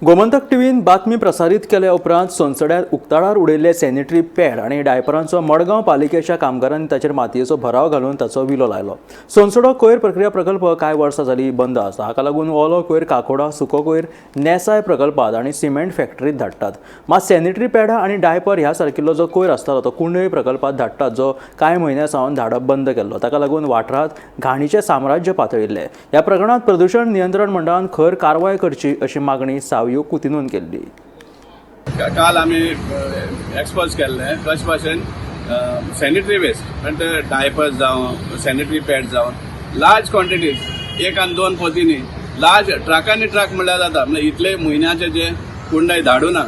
गोमंतक टीव्हीन बातमी प्रसारीत केल्या उपरांत सोनसड्यार उक्ताडार उडयल्ले सॅनिटरी पॅड आनी डायपरांचो मडगांव पालिकेच्या कामगारांनी ताचेर मातयेचो भराव घालून ताचो विलो लायलो. सोनसडो कोयर प्रक्रिया प्रकल्प कांय वर्सां जाली बंद आसा. हाका लागून ओलो कोयर काकोडा, सुको कोयर नेसाय प्रकल्पात आनी सिमेंट फॅक्टरीत धाडटात. मात सॅनिटरी पॅडां आनी डायपर ह्या सारकिल्लो जो कोयर आसतालो तो कुंडय प्रकल्पात धाडटात, जो कांय म्हयन्यां सावन धाडप बंद केल्लो. ताका लागून वाठारांत घाणीचें साम्राज्य पातळिल्लें. ह्या प्रकरणांत प्रदूशण नियंत्रण मंडळान खर कारवाय करची अशी मागणी सावियो कुतिनून केल्ली. काल आमी एक्सपोज केल्ले कशे भाशेन सॅनिटरी वेस्ट म्हणजे डायपर्स जावं, सॅनिटरी पॅड जावं, लार्ज क्वॉन्टिटीज, एक आनी दोन पोतींनी, लार्ज ट्रकांनी ट्रक म्हणल्यार जाता. म्हणजे इतले म्हयन्याचे जे कुंडय धाडूना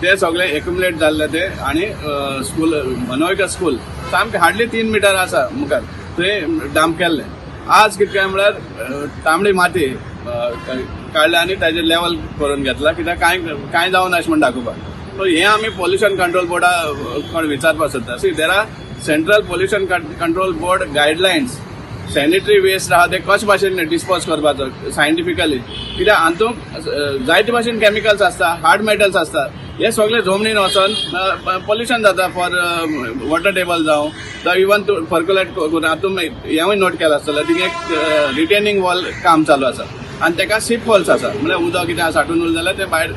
ते सगळे एक्युमुलेट जाल्ले ते आनी स्कूल, मनोविका स्कूल सामकें हार्डली 3 मिटर आसा मुखार, थंय डंप केल्ले. आज कितें काय म्हळ्यार तांबडी माती काडल्या आनी ताजेर लेवल करून घेतला, कित्याक कांय कांय जावना अशें म्हूण दाखोवपाक. सो हें आमी पोल्युशन कंट्रोल बोर्डा कोण विचारपाक सोदता. See, there are Central Pollution Control Board guidelines. Sanitary waste आहा ते कशे भाशेन डिस्पोज करपाचो सायंटिफिकली, कित्याक हातूंत जायते भाशेन केमिकल्स आसता, हार्ड मेटल्स आसता. हे सगळे जमनीन वचोन पोल्युशन जाता फॉर वॉटर टेबल जावं, जावं इवन तूं पर्क्युलेट करून. हातूंत हेंवूय नोट केलां आसतलें, थिंग एक रिटेनिंग वॉल काम चालू आसा आनी ताका सीप होल्स आसा, म्हणल्यार उदक कितें साठून उरलें जाल्यार तें भायर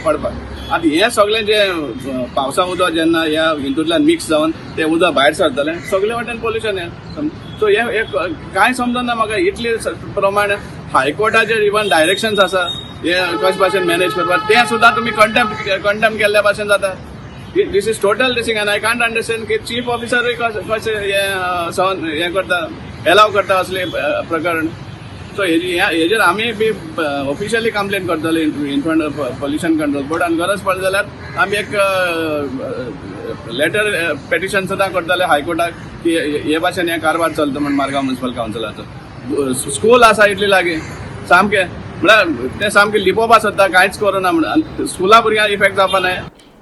पडपाक. आतां हें सगळें जें पावसा उदक जेन्ना ह्या हितूंतल्यान मिक्स जावन तें उदक भायर सरतलें, सगळे वाटेन पोल्युशन हें. सो हें कांय समजना म्हाका. इतले प्रमाण हायकोर्टाचेर इवन डायरेक्शन्स आसा, हे कशे भाशेन मॅनेज करपाक, तें सुद्दां तुमी कंटेम्प्ट केल्ल्या भाशेन जाता. This is total दिसींग आनी I can't understand की चीफ ऑफिसरूय कशें हें सहन हें करता, एलाव करता असले प्रकरण. सो हेजेर आमी बी ऑफिशियली कंप्लेन करतले in front of Pollution Control Board आनी गरज पडली जाल्यार आमी एक लेटर पेटिशन सुद्दां करतले हायकोर्टाक की हे भाशेन हे कारभार चलता म्हण मारगांव म्युन्सिपल कावन्सिलाचो. स्कूल आसा इतली लागीं सामकें, म्हळ्यार ते सामकें लिपोवपा सोदता, कांयच करूना म्हण, आनी स्कुला भुरग्यांक इफेक्ट जावपा न्हय.